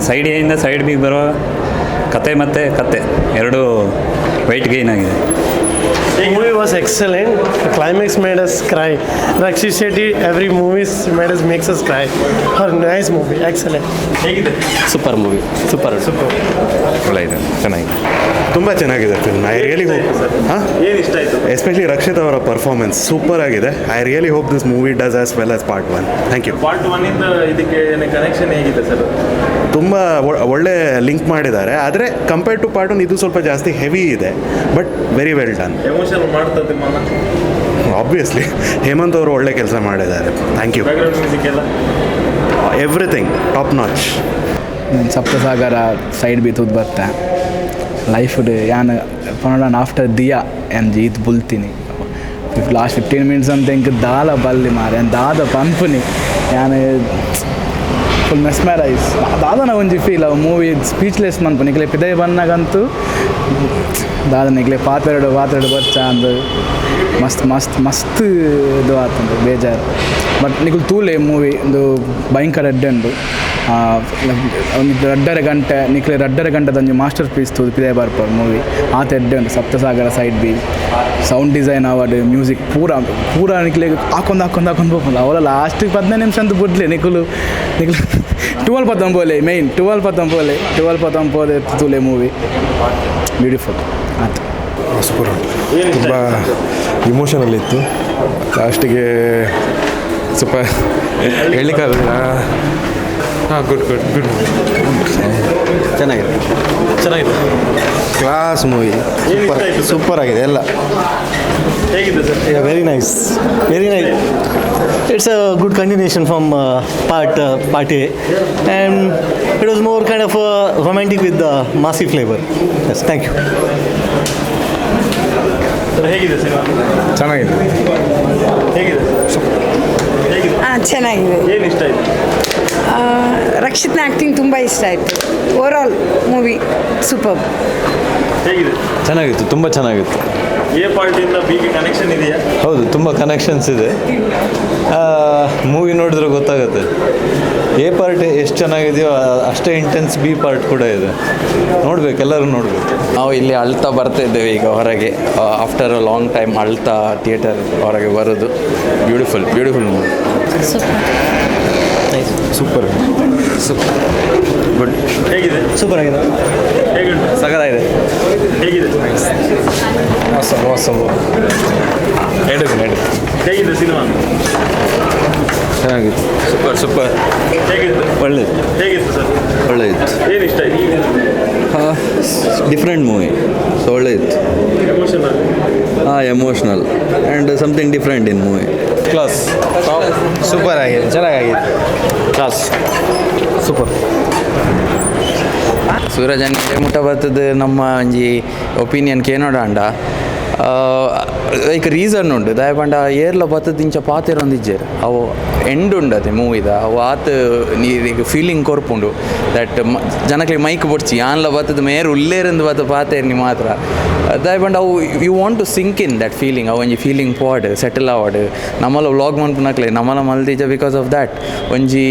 Side ಎಯಿಂದ side ಬಿಗೆ ಬರುವ ಕತೆ ಮತ್ತು ಕತೆ ಎರಡೂ ವೈಟ್ ಗೈನ್ ಆಗಿದೆ. Movie was excellent. The climax made us cry. Rakshit Shetty, every movies made us makes us cry. Her nice movie, excellent. ಹೇಗಿದೆ? Super movie, super super. ಒಳ್ಳೆ ಇದೆ, ಚೆನ್ನಾಗಿದೆ. ತುಂಬ ಚೆನ್ನಾಗಿದೆ ಫಿಲ್ಮ್. I really hope, ಹಾಂ. ಏನು ಇಷ್ಟ ಆಯಿತು? ಎಸ್ಪೆಷಲಿ ರಕ್ಷಿತ್ ಅವರ ಪರ್ಫಾರ್ಮೆನ್ಸ್ ಸೂಪರ್ ಆಗಿದೆ. I really hope this movie does as well as part one. Thank you. Part one ಇಂದ ಇದಕ್ಕೆ ಕನೆಕ್ಷನ್ ಹೇಗಿದೆ ಸರ್? ತುಂಬ ಒಳ್ಳೆ ಲಿಂಕ್ ಮಾಡಿದ್ದಾರೆ. ಆದರೆ ಕಂಪೇರ್ ಟು ಪಾರ್ಟ್ ಒನ್ ಇದು ಸ್ವಲ್ಪ ಜಾಸ್ತಿ ಹೆವಿ ಇದೆ, but very well done. Emotion ಮಾಡ್ತದೆ ಮನ? ಆಬ್ವಿಯಸ್ಲಿ, ಹೇಮಂತ್ ಅವರು ಒಳ್ಳೆ ಕೆಲಸ ಮಾಡಿದ್ದಾರೆ. Thank you. Background music ಎಲ್ಲ? Everything top notch. Saptasagara side B ತೂದು ಬರ್ತೆ. ಲೈಫ್ಡ್ ಯಾನ್ ಪನೊಡ, ಆಫ್ಟರ್ ದಿಯಾ ಯಾನ್ ಈತ್ ಬುಲ್ತೀನಿ. ಲಾಸ್ಟ್ 15 ಮಿನಿಟ್ಸ್ ಅಂತ ಎಂಕ್ ದಾಲ ಬಲ್ಲಿ ಮಾರೆ, ದಾದ ಪನ್ಪುನಿ, ಯಾನ್ ಫುಲ್ ಮೆಸ್ಮರೈಸ್. ದಾದನ ಒಂಜಿ ಫೀಲ್ ಅವು ಮೂವಿ ಸ್ಪೀಚ್ಲೆಸ್ ಮನ್ಪು. ನಿಕ್ಲೆ ಪಿದೈ ಬನ್ನಾಗಂತೂ ದಾದ ನಿಕ್ಲೆ ಪಾತೆರಡು ಪಾತೆರಡು ಬರ್ಚ ಅಂದ್ ಮಸ್ತ್ ಮಸ್ತ್ ಮಸ್ತ್ ಇದು ಆತುಂಡು, ಬೇಜಾರು. ಬಟ್ ನಿಕುಲು ತೂಲೆ ಮೂವಿ, ಒಂದು ಭಯಂಕರ ಎಡ್ಡೆ ಉಂಡು. ಒಂದು 2.5 ಗಂಟೆ, ನಿಕ್ಲೆ 2.5 ಗಂಟೆದ ಒಂಜಿ ಮಾಸ್ಟರ್ ಪೀಸ್ ತೂದು ಪಿದೈ ಬರ್ಪರ್. ಮೂವಿ ಆತ ಎಡ್ಡೆ ಉಂಡು. Saptasagara side B sound design ಆವಡ್, ಮ್ಯೂಸಿಕ್ ಪೂರ ಪೂರ ನಿಕ್ಲೆಗ್ ಹಾಕೊಂದು ಹಾಕೊಂದು ಹಾಕೊಂಡು ಪೋಪುಂಡು. ಅವಲ ಲಾಸ್ಟ್ 15 ನಿಮಿಷ ಅಂತ ಬುಡ್ಲೆ. ನಿಕುಲು ನಿಕುಲು 12 ಪತ್ತೊಂದು ಪೋಲೆ, ಮೇಯ್ನ್ 12 ಪತ್ತೊಂದು ಪೋಲೆ, 12 ಪತ್ತೊಂದು ಪೋಲೆ ತೂಲೆ. ಮೂವಿ ಬ್ಯೂಟಿಫುಲ್ ಆಯ್ತು. ಸೂಪರ್ ಉಂಟು. ತುಂಬ ಇಮೋಷನಲ್ ಇತ್ತು. ಲಾಸ್ಟಿಗೆ ಸ್ವಲ್ಪ ಹೇಳಲಿಕ್ಕಾಗೋದಿಲ್ಲ. ಹಾಂ, ಗುಡ್ ಗುಡ್ ಗುಡ್. ಚೆನ್ನಾಗಿದೆ. ಚೆನ್ನಾಗಿದೆ. Class movie. ಏನು ಇಷ್ಟ ಆಯ್ತು ಸರ್? ಸೂಪರ್ ಆಗಿದೆ ಎಲ್ಲ. ಹೇಗಿದೆ sir? Very nice, very nice. It's a good continuation from part A, and it was more kind of romantic with the massy flavour. Yes, thank you. Sir, ಹೇಗಿದೆ cinema? ಚೆನ್ನಾಗಿದೆ. ಹೇಗಿದೆ? ಹೇಗಿದೆ? ಹಾಂ, ಚೆನ್ನಾಗಿದೆ. ಏನು ಇಷ್ಟ ಆಯಿತು? ರಕ್ಷಿತ್ನ ಆ್ಯಕ್ಟಿಂಗ್ ತುಂಬ ಇಷ್ಟ ಆಯಿತು. ಓವರ್ ಆಲ್ ಮೂವಿ ಸೂಪರ್. ಹೇಗಿದೆ? ಚೆನ್ನಾಗಿತ್ತು, ತುಂಬ ಚೆನ್ನಾಗಿತ್ತು. ಎ ಪಾರ್ಟಿಂದ ಬಿಗೆ ಕನೆಕ್ಷನ್ ಇದೆಯಾ? ಹೌದು, ತುಂಬ ಕನೆಕ್ಷನ್ಸ್ ಇದೆ. ಮೂವಿ ನೋಡಿದ್ರೆ ಗೊತ್ತಾಗುತ್ತೆ. ಎ ಪಾರ್ಟ್ ಎಷ್ಟು ಚೆನ್ನಾಗಿದೆಯೋ ಅಷ್ಟೇ ಇಂಟೆನ್ಸ್ ಬಿ ಪಾರ್ಟ್ ಕೂಡ ಇದೆ. ನೋಡ್ಬೇಕು, ಎಲ್ಲರೂ ನೋಡಬೇಕು. ನಾವು ಇಲ್ಲಿ ಅಳ್ತಾ ಬರ್ತಾ ಇದ್ದೇವೆ ಈಗ ಹೊರಗೆ. ಆಫ್ಟರ್ ಅ ಲಾಂಗ್ ಟೈಮ್ ಅಳ್ತಾ ಥಿಯೇಟರ್ ಹೊರಗೆ ಬರೋದು. Beautiful, beautiful movie. Super. Super, good. ಹೇಗಿದೆ? ಸೂಪರ್ ಆಗಿದೆ. ಹೇಗುಂಟು? ಸಖತ್ತಾಗಿದೆ. ಹೇಗಿದೆ? Awesome, awesome. ಎರಡು ಎರಡು. ಹೇಗಿದೆ ಸಿನಿಮಾ? ಚೆನ್ನಾಗಿತ್ತು. Super, super. ಹೇಗಿತ್ತು? ಒಳ್ಳೇದು. ಹೇಗಿತ್ತು ಸರ್? ಒಳ್ಳೆಯಿತ್ತು. ಏನು ಇಷ್ಟ ಆಯಿತು? ಡಿಫ್ರೆಂಟ್ ಮೂವಿ, ಸೊ ಒಳ್ಳೆಯಿತ್ತು. ಎಮೋಷನಲ್? ಹಾಂ, emotional and something different in movie. Class. Super ಆಗಿದೆ, ಚೆನ್ನಾಗಿದೆ. ಕ್ಲಾಸ್. ಸೂಪರ್. ಸೂರಜನ್ ಮುಟ್ಟ ಬರ್ತದೆ. ನಮ್ಮ ಒಂಜಿ ಒಪಿನಿಯನ್ ಕೇನೋಡಾಂಡ ಲೈಕ್ ರೀಸನ್ ಉಂಡು. ದಾಯ ಪಂಡ ಏರ್ಲ ಬತ್ತದ ಇಂಚ ಪಾತೆರೊಂದಿಜ್ಜೆರ್. ಅವು ಎಂಡ್ ಉಂಡತೆ ಮೂವಿದ, ಅವು ಆತ್ ನೀರಿಗೆ ಫೀಲಿಂಗ್ ಕೊರ್ಪುಂಡು that ಜನಕ್ಲೆ ಮೈಕ್ ಬೊಡ್ಚಿ ಯಾನ್ಲ ಬತ್ತದ ಮೇರ್ ಉಲ್ಲೇರಂದು ಬತ್ತ ಪಾತೆರ್ನಿ ಮಾತ್ರ. ದಾಯ ಪಂಡ ಅವು you want to sink in that feeling. ಅವು ಒಂಜಿ ಫೀಲಿಂಗ್ ಪೋಡ್ ಸೆಟಲ್ ಆವಡ್. ನಮ್ಮಲ ವ್ಲಾಗ್ ಮನ್ಪುನಕ್ಲೆ ನಮ್ಮಲ ಮಲ್ದಿಜ because of that. ಒಂಜಿ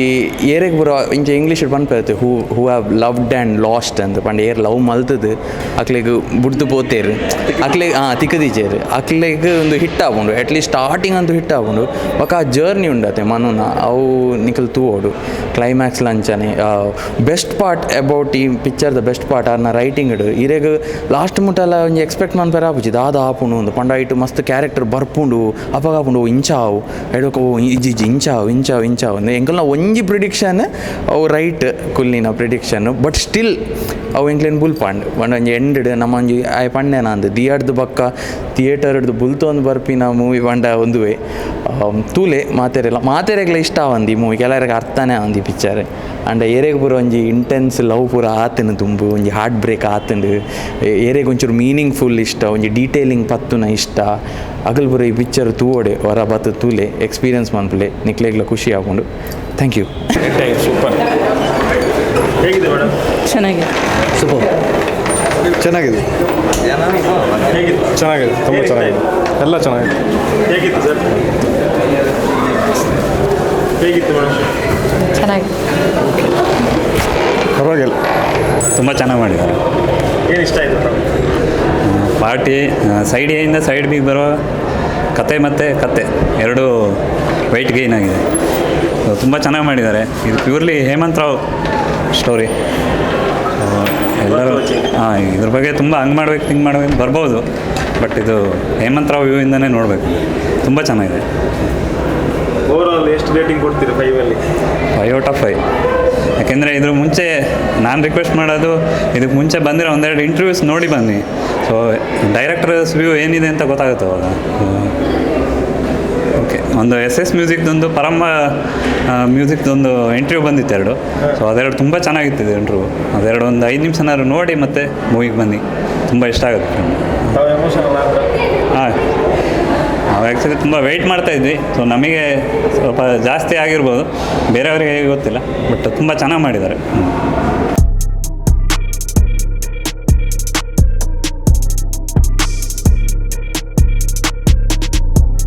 ಏರೆಗ್ ಪೂರ ಇಂಚ ಇಂಗ್ಲೀಷ್ ಪನ್ಪೆರ್, who have loved and lost ಅಂತ ಪಂಡ, ಏರ್ ಲವ್ ಮಲ್ತದು ಅಕ್ಲೆಗ್ ಬುಡ್ದು ಪೋತೇರು, ಅಕ್ಲೆಗ್ ಹಾಂ ತಿಕ್ಕದಿಜೇರು, ಅಕ್ಲೆಗ್ ಒಂದು ಹಿಟ್ ಆಪುಂಡು. ಅಟ್ಲೀಸ್ಟ್ ಸ್ಟಾರ್ಟಿಂಗ್ ಅಂತೂ ಹಿಟ್ ಆಪುಂಡು. ಬೊಕ ಆ ಜರ್ನಿ ಉಂಡತೆ ಮನುನ, ಅವು ನಿಕಲ್ ತೂವೊಡು. ಕ್ಲೈಮ್ಯಾಕ್ಸ್ ಲಂಚನೆ ಬೆಸ್ಟ್ ಪಾರ್ಟ್ ಅಬೌಟ್ ಈ ಪಿಕ್ಚರ್ the best part ಆರ್ನ ರೈಟಿಂಗ್. ಇರೆಗ್ ಲಾಸ್ಟ್ ಮುಟ್ಟಲ ಒಂಜಿ ಎಕ್ಸ್ಪೆಕ್ಟ್ ಮನ್ಪೆರ ಆಪುಜಿ ದಾದ ಆಪುಂಡು ಅಂದ್. ಪಂಡ ಐಟ್ ಮಸ್ತ್ ಕ್ಯಾರೆಕ್ಟರ್ ಬರ್ಪುಂಡು. ಅಪಗ ಆಪುಂಡು, ಓ ಇಂಚ ಆವು, ಐಡೊಕ ಓ ಇಜ್ಜಿ ಇಜ್ಜಿ ಇಂಚಾವು ಇಂಚಾವು ಇಂಚಾವು ಅಂದ್. ಎಂಕಲ್ನ ಒಂಜಿ ಪ್ರಿಡಿಕ್ಷನ್ ಅವು ರೈಟ್ ಕುಲ್ಲಿನ ಪ್ರಿಡಿಕ್ಷನ್. ಬಟ್ ಸ್ಟಿಲ್ ಅವು ಎಂಕ್ಲೆನ್ ಬುಲ್ಪಾಂಡ್. ಪಂಡ ಒಂಜಿ ಎಂಡ್ ನಮ್ಮ ಒಂಜಿ ಆಯ್ ಪಂಡೆನ ಅಂದ್, ದಿಯಾಡ್ದು ಬಕ್ಕ ಥಿಯೇಟರ್ಡ್ದು ಬುಲ್ತೊಂದು ಬರ್ಪಿನ ಮೂವಿ ಪಂಡ ಒಂದುವೆ. ತೂಲೆ ಮಾತೆರೆಲ್ಲ, ಮಾತೆರೆಗ್ಲ ಇಷ್ಟ ಆವಂದು ಈ ಮೂವಿ. ಕೆಲವರಿಗೆ ಅರ್ಥನೇ ಆವಂದು ಈ ಪಿಕ್ಚರ್. ಅಂಡ ಏರೆಗ್ ಪೂರ ಒಂಜಿ ಇಂಟೆನ್ಸ್ ಲವ್ ಪೂರ ಆತುಂಡು, ದುಂಬು ಒಂಜಿ ಹಾರ್ಟ್ ಬ್ರೇಕ್ ಆತುಂಡು. ಏರೆಗ್ ಒಂಚೂರು ಮೀನಿಂಗ್ಫುಲ್ ಇಷ್ಟ, ಒಂಜಿ ಡೀಟೇಲಿಂಗ್ ಪತ್ತುನ ಇಷ್ಟ, ಅಗಲ್ ಪೂರ ಈ ಪಿಕ್ಚರ್ ತೂವೊಡೆ. ಹೊರ ಬತ್ತು ತೂಲೆ, ಎಕ್ಸ್ಪೀರಿಯನ್ಸ್ ಮನ್ಪುಲೆ, ನಿಕ್ಲೆಗ್ಲ ಖುಷಿ ಆಪುಂಡು. Thank you. Super. ಹೇಗಿದೆ ಮೇಡಮ್? ಚೆನ್ನಾಗಿದೆ. ಸೂಪರ್, ಚೆನ್ನಾಗಿದೆ. ಹೇಗಿತ್ತು? ಚೆನ್ನಾಗಿದೆ, ತುಂಬ ಏನು ಇಷ್ಟ? ಚೆನ್ನಾಗಿದೆ, ಎಲ್ಲ ಚೆನ್ನಾಗಿದೆ. ಹೇಗಿತ್ತು ಸರ್? ಹೇಗಿತ್ತು ಮೇಡಮ್? ಚೆನ್ನಾಗಿದೆ. ಪರವಾಗಿಲ್ಲ. ಪಾರ್ಟ್ ಎ, ಸೈಡ್ ಎಯಿಂದ ಸೈಡ್ ಬಿಗೆ ಬರುವ ಕತೆ ಮತ್ತು ಕತ್ತೆ ಎರಡೂ ವೆಯ್ಟ್ ಗೈನ್ ಆಗಿದೆ. ತುಂಬ ಚೆನ್ನಾಗಿ ಮಾಡಿದ್ದಾರೆ. ಇದು ಪ್ಯೂರ್ಲಿ ಹೇಮಂತ್ ರಾವ್ ಸ್ಟೋರಿ. ಎಲ್ಲರೂ ಹಾಂ, ಇದ್ರ ಬಗ್ಗೆ ತುಂಬ ಹಂಗೆ ಮಾಡ್ಬೇಕು, ಹಿಂಗೆ ಮಾಡ್ಬೇಕು ಬರ್ಬೋದು. ಬಟ್ ಇದು ಹೇಮಂತ್ ರಾವ್ ವ್ಯೂಯಿಂದನೇ ನೋಡಬೇಕು. ತುಂಬ ಚೆನ್ನಾಗಿದೆ. ಓವರ್ ಆಲ್ ಎಷ್ಟು ರೇಟಿಂಗ್ ಕೊಡ್ತೀರಾ ಫೈವಲ್ಲಿ? 5 ಔಟ್ ಆಫ್ 5. ಯಾಕೆಂದರೆ ಇದ್ರ ಮುಂಚೆ ನಾನು ರಿಕ್ವೆಸ್ಟ್ ಮಾಡೋದು, ಇದಕ್ಕೆ ಮುಂಚೆ ಬಂದಿರೋ ಒಂದೆರಡು ಇಂಟರ್ವ್ಯೂಸ್ ನೋಡಿ ಬನ್ನಿ. ಸೊ ಡೈರೆಕ್ಟರ್ಸ್ ವ್ಯೂ ಏನಿದೆ ಅಂತ ಗೊತ್ತಾಗುತ್ತೆ ಅವಾಗ. ಓಕೆ, ಒಂದು ಎಸ್ ಎಸ್ ಮ್ಯೂಸಿಕ್ದೊಂದು, ಪರಮ ಮ್ಯೂಸಿಕ್ದೊಂದು ಇಂಟರ್ವ್ಯೂ ಬಂದಿತ್ತು ಎರಡು. ಸೊ ಅದೆರಡು ತುಂಬ ಚೆನ್ನಾಗಿತ್ತು ಇಂಟರ್ವ್ಯೂ. ಅದೆರಡು ಒಂದು 5 ನಿಮಿಷನಾದ್ರು ನೋಡಿ, ಮತ್ತು ಮೂವಿಗೆ ಬನ್ನಿ. ತುಂಬ ಇಷ್ಟ ಆಗುತ್ತೆ film. ತಾವು ಎಮೋಷನಲ್ ಆದ್ರ? ಹಾಂ, ನಾವು ಆ್ಯಕ್ಚುಲಿ ತುಂಬ ವೆಯ್ಟ್ ಮಾಡ್ತಾಯಿದ್ವಿ. ಸೊ ನಮಗೆ ಸ್ವಲ್ಪ ಜಾಸ್ತಿ ಆಗಿರ್ಬೋದು, ಬೇರೆಯವರಿಗೆ ಹೇಗೆ ಗೊತ್ತಿಲ್ಲ. ಬಟ್ ತುಂಬ ಚೆನ್ನಾಗಿ ಮಾಡಿದ್ದಾರೆ.